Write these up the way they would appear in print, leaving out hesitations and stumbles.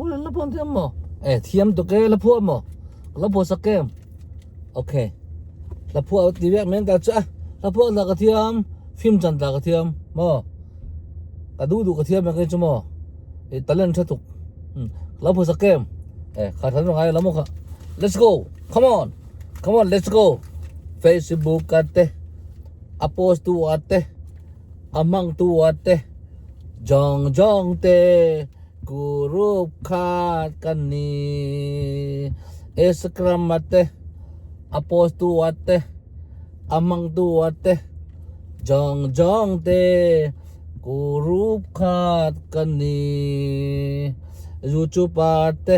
Ule la phuah thiam maw? E thiam tuk e la phuah maw? Ka lo phuah sak em? Okay. La phuah ti vek men ta chu a. La phuah la ka thiam, film chan ta ka thiam maw? Ka duh duh ka thiam e chu maw? E talent tha tuk. Ka lo phuah sak em? E kha than ngai la maw kha. Let's go. Come on. Come on, let's go. Facebook ate a post tu ate a hmang tu ate zawng zawng te group khat kan ni Instagram ate a post tu ate a hmang tu ate zawng zawng te group khat kan ni YouTube ate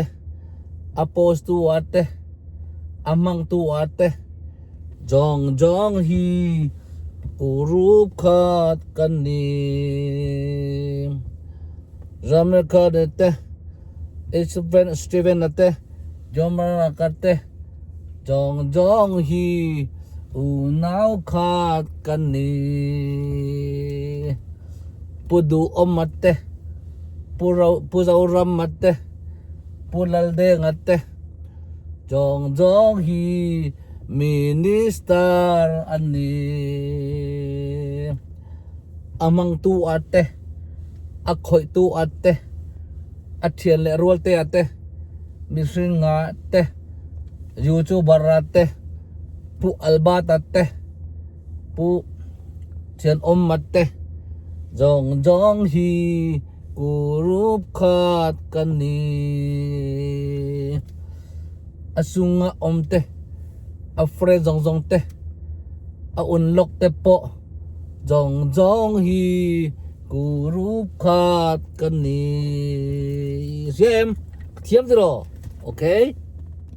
a post tu ate a hmang tu ate Zawng zawng hi group khat kan ni. Ramrekha te, Stephen Stephen te, Jomaraka te, zawng zawng hi unau khat kan ni. Pu Duhawma te, Pu Pu Zorama te, Pu Laldenga te, Zawng zawng hi minister an ni. A hmangtu a te, a khawihtu a te, a thian leh rual te a te, mihring a te, youtuber a te, Pu Albert a te, Pu Thianawm a te, zawng zawng hi Group khat ka ni. A chunga awm te, a friend zawng zawng te, a unlock te pawh zawng zawng hi group khat ka ni. Hria em? Ka thiam tiraw? Okay.